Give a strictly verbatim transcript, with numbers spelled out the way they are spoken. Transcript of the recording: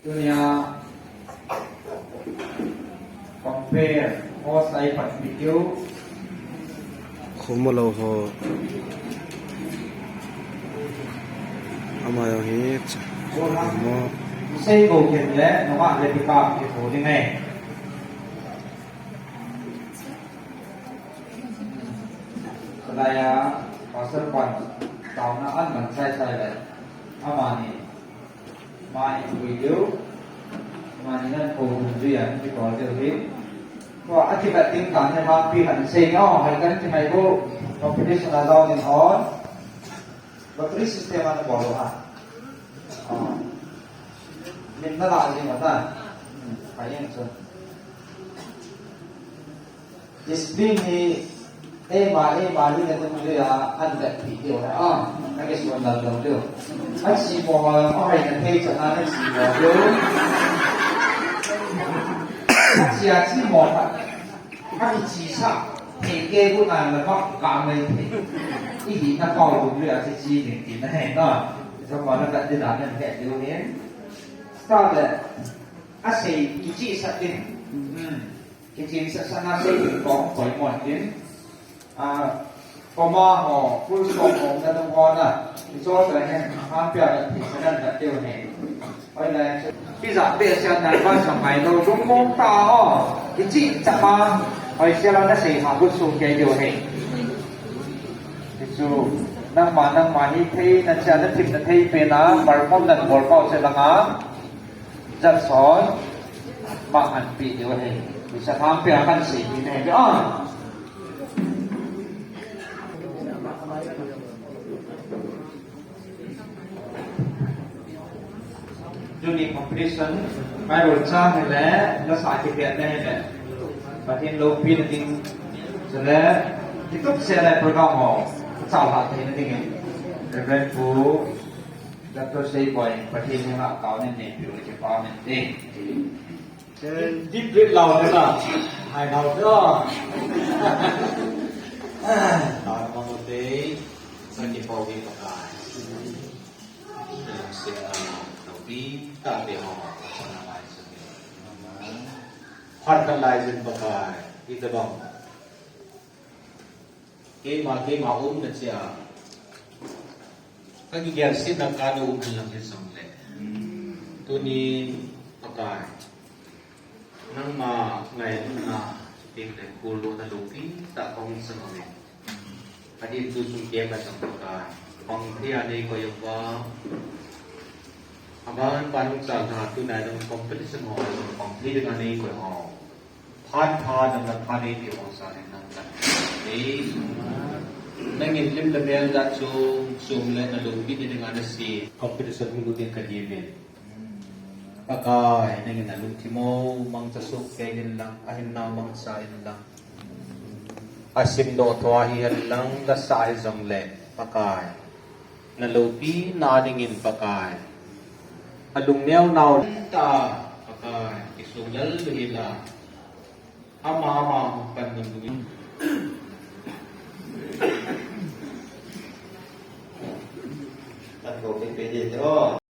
Tunia compare host a ipat video. Khumalo ho. Ama jong hi ch-, mo. Sei ko ken le, nunga le pick up ke ko ding e. Kalaya, Pastor Pan, tauna an man sai sai le. Amani. Mai pui diu. Mani nan ko hun diu yan, ki ko diu hi. Ko a ki bat ting tan he ma pi han sei no, hai kan ki mai ko competition a dau din hon. Lottery system an ko lo ha. Oh. Min na la ji ma ta. Hmm, hai yan so. Discipline hi, eima, eima hi na tum le a, an vet pi diu ha, a, na ke suan dal dal diu. An si mo ma, a hai na thei chan a, na si mo diu. An si a si mo ha, a ki si sa, thei ke bu na la ba, ka mai thei. I hi na pau bu le a si si ding ki na he na. Sa ma na ka di da na he diu ni. Sa le, a sei ki si sa din. Hmm. Kiching sa sa na sei kong koi mo tin. A, comma ho, full stop ho, na dong ho na. Iso sa hen, han pia na ti sa na na teu ne. Oi na, pizza pe sa na ba sa mai lo, dong kong ta ho. Kiching sa pa, oi sia la na sei ha bu su ke yo he. Isu, nangma, nangma hi thei, na cha na thim na thei pe na, perform na bol pau se la nga. Judge hon, ma an pi diu ahi. Visa tham pia kan sei pi ne. Ah. Tuni competition, Bible chang le, la sa ki pia ne le. Pathen loupina ding, chule, kitup se le program ho, chau la thei na ding e. Reverend Pu, Doctor Seiboi, Pathen henga taonin neipiu le kipa min te. Deep breath lau te na. Hai lau te na. Taona mang u te. Sa kipau hi Pakai. Sing a loupi tate ho. Phat khat lai jin Pakai. Itobang. Keima, keima umna chia. Ka kigelsetna ka na um hen lang hijongle. Tuni Pakai. Nangma ngailutna, chuteng le khullona loupi tah ka hung sang uve. Adin tu chung kem a jong Pakai. Pang thei a nei koi uva. Aban ban hung chal tah tunai jong competition ho jong pang thei dinga nei koi ho. Phat phat, nang phat nei pi hong sa nei nang phat. Nei. Nangin lim le mel jat chom chom le na loupi ni dinga na sei. Competition hung lut ding ka dimin. Pakai, nangin na lungthim u mangcha soh kei in lang, ahinna mangcha in lang. Asim doh thua hihen lang, lasa hijongle, Pakai. Na loupina dingin Pakai. Alungneo nau ta Pakai. Kisung lel hila. Ama ama pan nung dungin. Tan ko pe pe de te o.